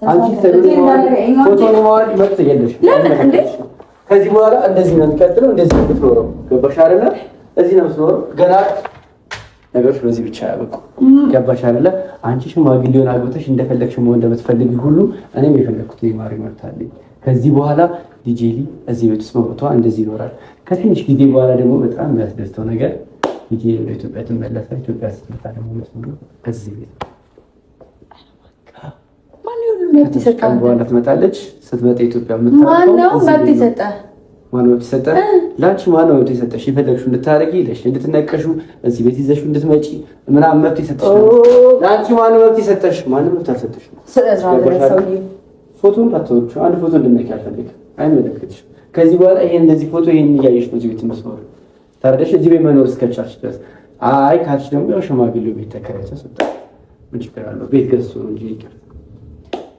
አንቺ ፎቶ ማውረድ መብት የለሽም። ለምን እንዴ? ከዚህ በኋላ እንደዚህ ነው የሚቀጥለው፣ እንደዚህ ነው የምትኖረው። ገባሽ አይደለ? እዚህ ነው የምትኖረው። ገና ነገሮች በዚህ ብቻ ያበቁ። ገባሽ አይደለ? አንቺ ሽማግሌውን አግብተሽ እንደፈለግሽ መሆን እንደምትፈልጊ ሁሉ እኔም የፈለግኩት የማድረግ መብት አለኝ። ከዚህ በኋላ ዲጄሊ እዚህ ቤት ውስጥ መብቷ እንደዚህ ይኖራል። ከትንሽ ጊዜ በኋላ ደግሞ በጣም የሚያስደስተው ነገር ዲጄ ወደ ኢትዮጵያ ትመለሳል። ኢትዮጵያ ስትመጣ ደግሞ የምትኖረው እዚህ ቤት ነው። ቀን በኋላ ትመጣለች። ስትመጣ ኢትዮጵያ ማነው መብት የሰጠ? ማነው መብት የሰጠ? ለአንቺ ማነው መብት የሰጠሽ? የፈለግሽው እንድታደርጊ ለሽ እንድትነቀሹ እዚህ ቤት ይዘሽው እንድትመጪ ምናምን መብት የሰጠሽ ለአንቺ ማነው መብት የሰጠሽ? ማነው መብት አልሰጠሽም። ፎቶ እንዳትወጪ፣ አንድ ፎቶ እንድነኪ አልፈልግም። አይመለከትሽም። ከዚህ በኋላ ይሄን እንደዚህ ፎቶ ይሄን እያየሽ ነው እዚህ ቤት የምትኖሪው። ታረደሽ እዚህ ቤት መኖር እስከቻልሽ ድረስ። አይ ካልሽ ደግሞ ያው ሽማግሌው ቤት ተከራይቶ ሰጠ። ምን ችግር አለው? ቤት ገዝቶ ነው እንጂ ይቅርታ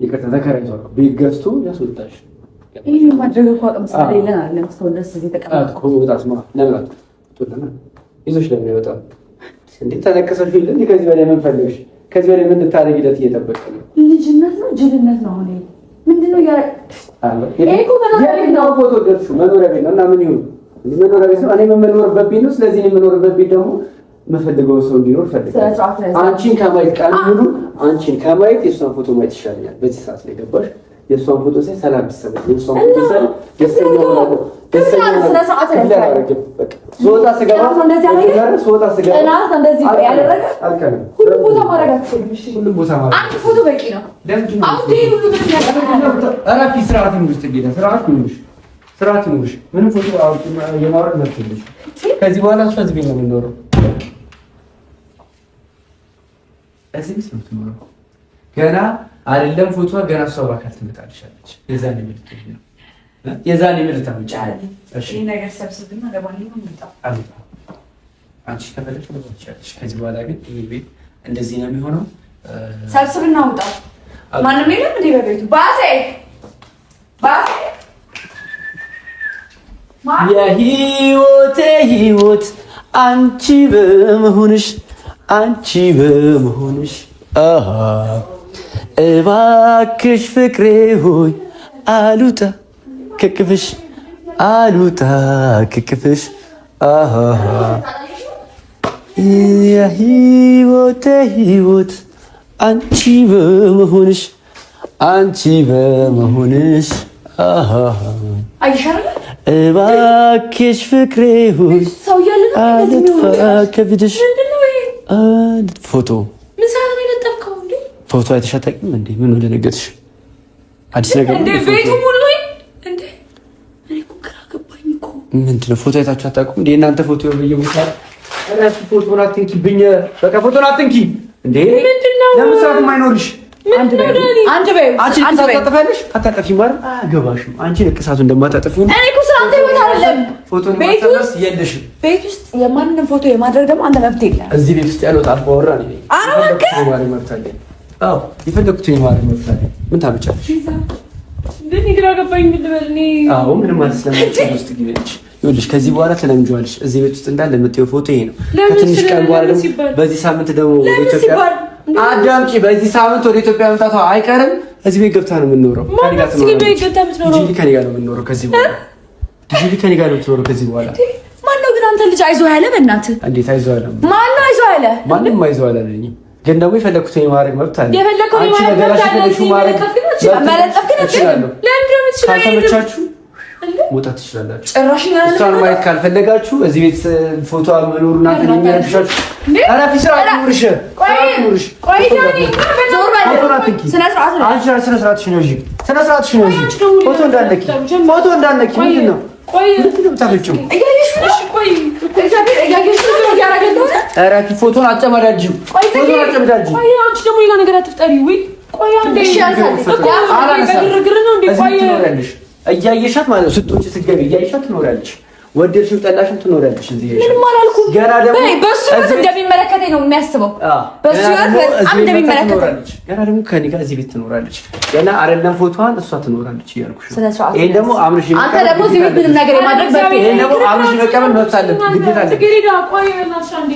ይቅርታ ተከራይቷል። ቤት ገዝቶ ያስወጣሽ። ይሄ ማድረግ እኮ አቅም ስለሌለን አይደለም ሰው ደስ እዚህ ተቀምጦ እኮ ወጣት ነው። ለምን አትወጣም? ይዞሽ ለምን ይወጣል እንዴ? ተነቀሰሽ የለ እንዴ? ከዚህ በላይ ምን ፈልግሽ? ከዚህ በላይ ምን ልታደርጊለት እየጠበቀ ነው? ልጅነት ነው ጅልነት ነው። አሁን ምንድነው ያ? ይሄ እኮ መኖሪያ ቤት ነው። ፎቶ ደርሱ መኖሪያ ቤት ነው እና ምን ይሁን መኖሪያ ቤት ነው። እኔ የምኖርበት ቤት ነው። ስለዚህ እኔ የምኖርበት ቤት ደግሞ የምፈልገው ሰው እንዲኖር እፈልጋለሁ። አንቺን ከማየት ቀን ሙሉ አንቺን ከማየት የእሷን ፎቶ ማየት ይሻለኛል። በዚህ ሰዓት ላይ ገባሽ? የእሷን ፎቶ ሳይ ሰላም ይሰማኛል። የእሷን ፎቶ ሳይ ደስተኛ እሆናለሁ። ደስተኛ ስወጣ ስገባ ሁሉም ቦታ ማድረግ አትችልም። አንድ ፎቶ በቂ ነው። እረፊ። ስርዓት ይኑርሽ፣ ስርዓት ይኑርሽ፣ ስርዓት ይኑርሽ። ምንም ፎቶ የማውረድ መብት የለሽም። ከዚህ በኋላ እሷ እዚህ ቤት ነው የምንኖረው። እዚህ ቤት ነው የምትኖረው። ገና አይደለም ፎቶዋ ገና እሷ በአካል ትመጣልሻለች። የዛኔ ምልክት ነው የዛኔ ምልክት ታመጫለሽ። እሺ ነገር ሰብስብና ለማንኛውም እንውጣ። አንቺ ከፈለግሽ መውጣት ትችያለሽ። ከዚህ በኋላ ግን ይሄ ቤት እንደዚህ ነው የሚሆነው። ሰብስብና ውጣ። ማንም የለም እንዴ በቤቱ? ባሴ ባሴ፣ የህይወቴ ህይወት አንቺ በመሆንሽ አንቺ በመሆንሽ እባክሽ ፍቅሬ ሆይ አሉጣ ከቅፍሽ አሉጣ ከቅፍሽ የህይወቴ ህይወት አንቺ በመሆንሽ አንቺ በመሆንሽ እባክሽ ፍቅሬ ሆይ አልጥፋ ከፊትሽ። ፎቶ ፎቶ አይተሽ አታውቂም እንዴ? ምን ደነገጥሽ? አዲስ ነገር ምንድን ነው? ፎቶ አይታችሁ አታውቁም እንዴ? እናንተ ፎቶ በየቦታ ፎቶን አትንኪብኝ፣ በቃ ፎቶን አትንኪ እንዴ! ለምን ስርዓት የማይኖርሽ? አንቺ ታጣጥፊያለሽ? አታጠፊም አይደል? አያገባሽም። አንቺ ንቅሳቱ እንደማታጠፊው እኔ እኮ ስለ አንተ ህይወት አይደለም። ፎቶን የማታነስ የለሽም። ቤት ውስጥ የማንንም ፎቶ የማድረግ ደግሞ አንተ መብት የለህም። እዚህ ቤት ውስጥ ያለው አባወራ እኔ ነኝ። መብት አለኝ። አዎ የፈለኩትን የማድረግ መብት አለኝ። ምን ታመጫለሽ? ግራ ገባኝ። ምን ልበል እኔ? አዎ ምንም ማለት ስለማይቻል ውስጥ ግቢ ነች። ይኸውልሽ ከዚህ በኋላ ትለምጂዋለሽ። እዚህ ቤት ውስጥ እንዳለ የምትይው ፎቶ ይሄ ነው። ከትንሽ ቀን በኋላ ደግሞ በዚህ ሳምንት ደግሞ ወደ ኢትዮጵያ አዳምጪ። በዚህ ሳምንት ወደ ኢትዮጵያ መምጣቷ አይቀርም። እዚህ ቤት ገብታ ነው የምንኖረው። ከኔ ጋር ነው የምንኖረው ከዚህ በኋላ። ጂሊ ከኔ ጋር ነው የምትኖረው ከዚህ በኋላ። ማነው ግን አንተ ልጅ አይዞህ ያለ? በእናትህ እንዴት አይዞህ ያለ? ማነው አይዞህ ያለ? ማንም አይዞህ ያለ ነኝ። ግን ደግሞ የፈለኩትን የማድረግ መብት አለ። የፈለከውን የማድረግ መብት አለ። መለጠፍ ግን እችላለሁ። ካልተመቻችሁ መውጣት ትችላላችሁ። እሷን ማየት ካልፈለጋችሁ እዚህ ቤት ፎቶ መኖሩ እናንተ የሚያርሻችሁ። ኧረ ስርዓት ይኑርሽ፣ ስርዓት ይኑርሽ። ስነ ስርዓትሽን ያዢ፣ ስነ ስርዓትሽን ያዢ። ፎቶ እንዳትነኪ፣ ፎቶ እንዳትነኪ። ምንድን ነው ኧረ ፎቶን አጨማዳጂው፣ ፎቶን አጨማዳጂው። አንቺ ደግሞ ሌላ ነገር አትፍጠሪ። ቆይ አንዴ ግርግር ነው እንዴ? ቆይ እያየሻት ማለት ነው። ስትወጪ ስትገቢ እያየሻት ትኖሪያለሽ። ወደድሽም ጠላሽም ትኖሪያለሽ። እዚህ ምንም አላልኩም። ገና ደግሞ በሱ ህይወት እንደሚመለከተኝ ነው የሚያስበው። በሱ ህይወት በጣም እንደሚመለከተኝ ገና ደግሞ ከእኔ ጋር እዚህ ቤት ትኖራለች። ገና አይደለም ፎቶዋን እሷ ትኖራለች እያልኩሽ ነው። ይሄን ደግሞ አምነሽ አንተ ደግሞ እዚህ ቤት ምንም ነገር የማድረግ መብት ይሄን ደግሞ አምነሽ መቀበል መብት አለ፣ ግዴታ አለ። ቆይ በእናትሽ አንዴ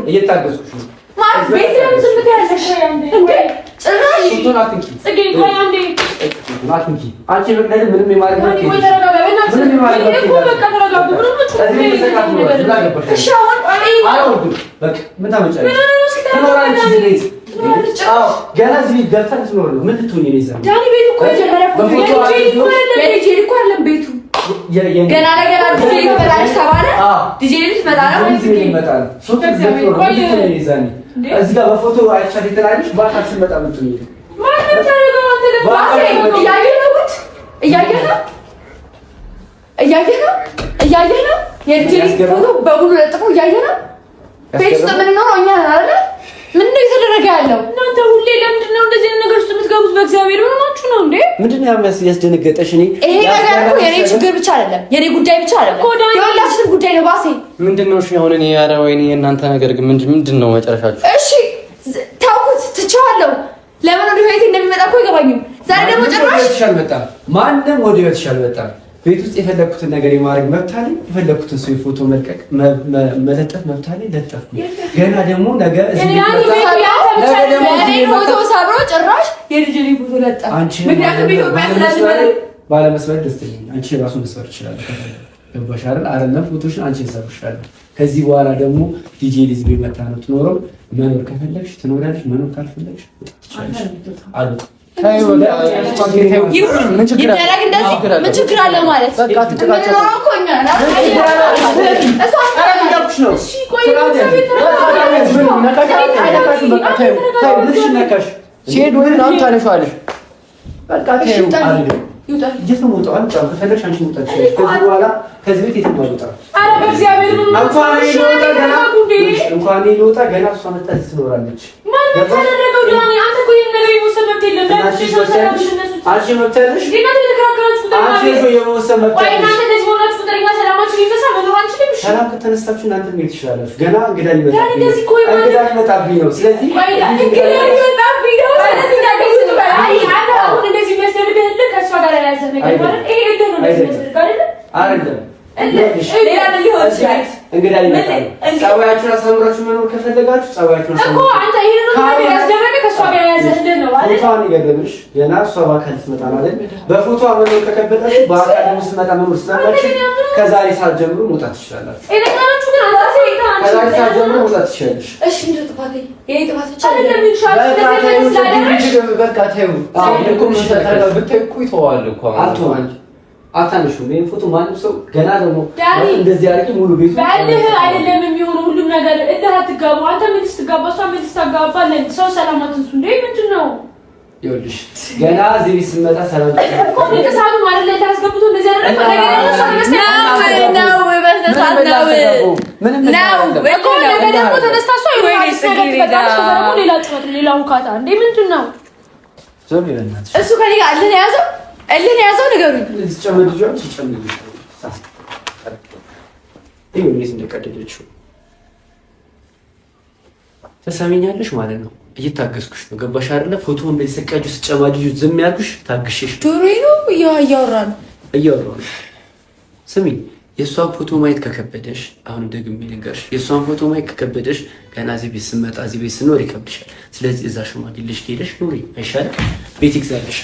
እየታገዝኩሽ ነው። ቤት ለምን ዝም ትያለሽ እንዴ? ጭራሽ ጽጌ ቆይ አንዴ አንቺ ምንም የማድረግ ምን ታመጫለሽ? ገና እዚህ ቤት ገብታ ልትኖር ነው። ምን ልትሆኚ ነው? ዳኒ ቤቱ እኮ የልጄ እኮ አይደለም ቤቱ ገና ለገና ዲጄ ትመጣለች ተባለ። ዲጄ ልትመጣ ነው። እዚህ ጋር በፎቶ አይቻት የተላለች በአካል ስትመጣ ምትሆኚ ነው? እያየህ ነው፣ እያየህ ነው፣ እያየህ ነው። የልጄ ፎቶ በሙሉ ለጥፎ እያየህ ነው። ቤት ውስጥ የምንኖረው እኛ ነን አይደለ? ምንድን ነው እየተደረገ ያለው? እናንተ ሁሌ ለምንድን ነው እንደዚህ ነገር ውስጥ የምትገቡት? በእግዚአብሔር ምን ሆናችሁ ነው እንዴ? ምንድን ነው ያስደነገጠሽ? እኔ ይሄ ነገር እኮ የኔ ችግር ብቻ አይደለም፣ የኔ ጉዳይ ብቻ አይደለም፣ የሁላችንም ጉዳይ ነው። ባሴ ምንድን ነው? እሺ አሁን እኔ ኧረ ወይኔ የእናንተ ነገር ግን ምንድን ነው መጨረሻችሁ? እሺ ተውኩት፣ ትቼዋለሁ። ለምን ወደ ህይወቴ እንደሚመጣ እኮ አይገባኝም። ዛሬ ደግሞ ጭራሽ አልመጣም። ማንም ወደ ህይወትሽ አልመጣም። ቤት ውስጥ የፈለግኩትን ነገር የማድረግ መብት አለኝ። የፈለግኩትን ሰው የፎቶ መልቀቅ መለጠፍ መብት አለኝ። ለጠፍኩ። ገና ደግሞ ነገ ፎቶ ሰብሮ ጭራሽ የልጅ ፎቶ ለጠፍ። ምክንያቱም ኢትዮጵያ ባለመስበር ደስተኛ ነኝ። አንቺ ራሱ መስበር ትችላለሽ። ገባሽ አይደል? አይደለም ፎቶሽን አንቺ ሰብርሻለሁ። ከዚህ በኋላ ደግሞ ዲጄ ሊዝ ቤት መታ ነው ትኖረው። መኖር ከፈለግሽ ትኖሪያለሽ፣ መኖር ካልፈለግሽ ትችላለሽ። አልወጣም ይደረግ እንደዚህ ምን ችግር አለው? ማለት የምንኖረው እኮ እኛ ሲሄድ ወይ ምናምን ታነሺዋለሽ። ከዚህ ቤት የትም አልወጣም። እንኳን እኔ ልወጣ ገና እሷ መጣ ትኖራለች። ሰላም ከተነሳችሁ እናንተ መሄድ ትችላላችሁ። ገና እንግዳ ሊመጣብኝ ነው። ስለዚህ አይደለም እንግዳ ሊመጣ ነው። ጸባያችሁን አሳምራችሁ መኖር ከፈለጋችሁ ጸባያችሁን ፎቶዋን ይገርምሽ ገና እሷ በአካል ስትመጣ ነው አይደል? በፎቶ መኖር ከከበዳችሁ በአካል ደግሞ ስትመጣ መኖር ስላላችሁ ከዛሬ ሰዓት ጀምሮ መውጣት ትችላላችሁ። ከዛሬ ሰዓት ጀምሮ መውጣት ትችላለሽ። በቃ ተይው ብታይ እኮ ይተዋል እኮ አታነሹም። ይሄን ፎቶ ማንም ሰው ገና ደግሞ እንደዚህ አድርጊ ሙሉ ቤቱ በእልህ አይደለም የሚሆነው ሁሉም ነገር እልህ አትጋቡ። አንተ ምን ስትጋባ እሷ ምን ስታጋባ ሰው ሰላም አትንሱ እንዴ! ምንድን ነው? ይኸውልሽ ገና እዚህ ቤት ስመጣ ሰላም እኮ ንቅሳቱ ማለት ላይ ታስገብቶ እንደዚህ አይደለም ነው እኮ ነገ ደግሞ ተነስታ እሷ የሆነ አዲስ ነገር ትፈጥራለች። ከዛ ደግሞ ሌላ ጩኸት፣ ሌላ ሁካታ። እንዴ ምንድን ነው እሱ ከእኔ ጋር እልህ ነው የያዘው እልህ ነው የያዘው። ንገሩኝ። እንዴት እንደቀደደችው ትሰሚኛለሽ ማለት ነው። እየታገስኩሽ ነው። ገባሽ አይደለ? ፎቶ እንደዚህ ስቀጁ ስጨማድጁ ዝም ያልኩሽ ታግሽሽ። ጆሮዬ ነው እያወራ ነው እያወራ ነው። ስሚ፣ የእሷን ፎቶ ማየት ከከበደሽ፣ አሁን ደግሜ ልንገርሽ፣ የእሷን ፎቶ ማየት ከከበደሽ ገና እዚህ ቤት ስመጣ እዚህ ቤት ስኖር ይከብድሻል። ስለዚህ እዛ ሽማግሌሽ ከሄደሽ ኑሪ አይሻልም? ቤት ይግዛልሽ።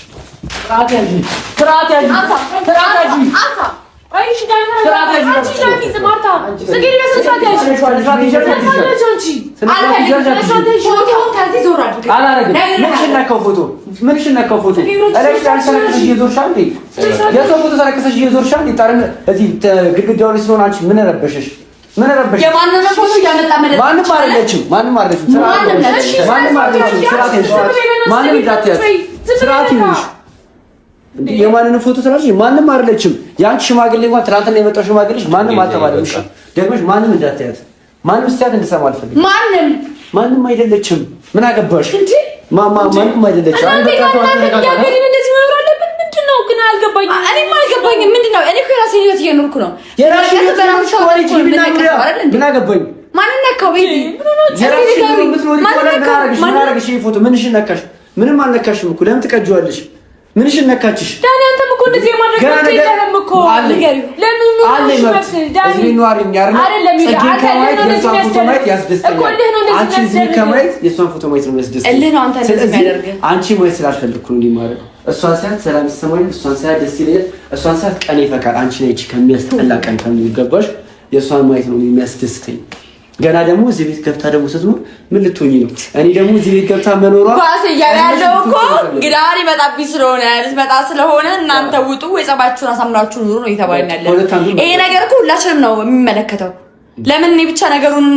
ስርዓት ያዥ፣ ስርዓት ያዥ፣ ስርዓት ያዥ። የሰው ፎቶ ተረከሰሽ እየዞርሽ እዚህ ግድግዳው ላይ ስለሆነ አንቺ ምን ረበሸሽ? ምን ረበሸሽ? የማንንም ፎቶ እያመጣ ማንም አይደለችም። ማንም አይደለችም። ማንም አይደለችም። ማንም እንዳትያት ስርዓት ይሁንሽ። የማንንም ፎቶ ትላለች። ማንም አይደለችም። የአንቺ ሽማግሌ እንኳን ትናንትና የመጣው ሽማግሌሽ ማንም አልተባለም። እሺ ደግመሽ ማንም እንዳትያት፣ ማንም ስትያት እንድሰማ አልፈልግም። ማንም ማንም አይደለችም። ምን አገባሽ? ማንም አይደለችም። እኔም አልገባኝም። ምንድን ነው? እኔ እኮ የራሴን ህይወት እየኖርኩ ነው። ምን አገባኝ? ማንን ነካው? ፎቶ ምንሽን ነካሽ? ምንም አልነካሽም እኮ ለምን ትቀጂዋለሽ? ምንሽን ነካችሽ? ዳኒ አንተም እኮ እንደዚህ የማድረግ መብት የለህም እኮ። ለምን እዚህ ነዋሪ አይደለም ማየት ያስደስተኛል። አንቺ እዚህ ከማየት የእሷን ፎቶ ማየት ነው የሚያስደስተኝ። አንቺ ማየት ስላልፈለግኩ ነው እንዲህ የማደርገው። እሷን ሳያት ሰላም ይሰማኛል። እሷን ሳያት ደስ ይለኛል። እሷን ሳያት ቀን ይፈካል። አንቺ ነች ከሚያስጠላ ቀን ከሚገባሽ የእሷን ማየት ነው የሚያስደስተኝ። ገና ደግሞ እዚህ ቤት ገብታ ደግሞ ስትኖር ምን ልትሆኚ ነው? እኔ ደግሞ እዚህ ቤት ገብታ መኖሯ ባስ እያለ ያለው እኮ እንግዳ ሊመጣብኝ ስለሆነ ልትመጣ ስለሆነ እናንተ ውጡ ወይ ጸባችሁን አሳምራችሁ ኑሩ ነው እየተባልን ያለ። ይሄ ነገር እኮ ሁላችንም ነው የሚመለከተው። ለምን እኔ ብቻ ነገሩን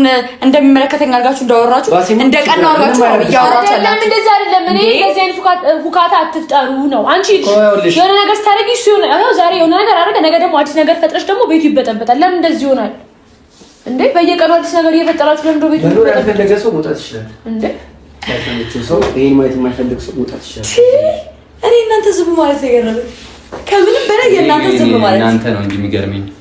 እንደሚመለከተኝ አድርጋችሁ እንዳወራችሁ እንደ ቀን ነው አድርጋችሁ እያወራችሁ ያላችሁ። እንደዚህ አይደለም። እኔ እንደዚህ አይነት ሁካታ አትፍጠሩ ነው። አንቺ የሆነ ነገር ስታደርጊ እሱ የሆነ ዛሬ የሆነ ነገር አደረገ፣ ነገ ደግሞ አዲስ ነገር ፈጥረሽ ደግሞ ቤቱ ይበጠበጣል። ለምን እንደዚህ ይሆናል እንዴ? በየቀኑ አዲስ ነገር እየፈጠራችሁ ለምን ቤቱ መኖር ያልፈለገ ሰው መውጣት ይችላል እንዴ? ያልተመቸው ሰው ይሄን ማየት የማይፈልግ ሰው መውጣት ይችላል። እኔ እናንተ ዝም ማለት የገረመኝ ከምንም በላይ የእናንተ ዝም ማለት እናንተ ነው እንጂ የሚገርመኝ።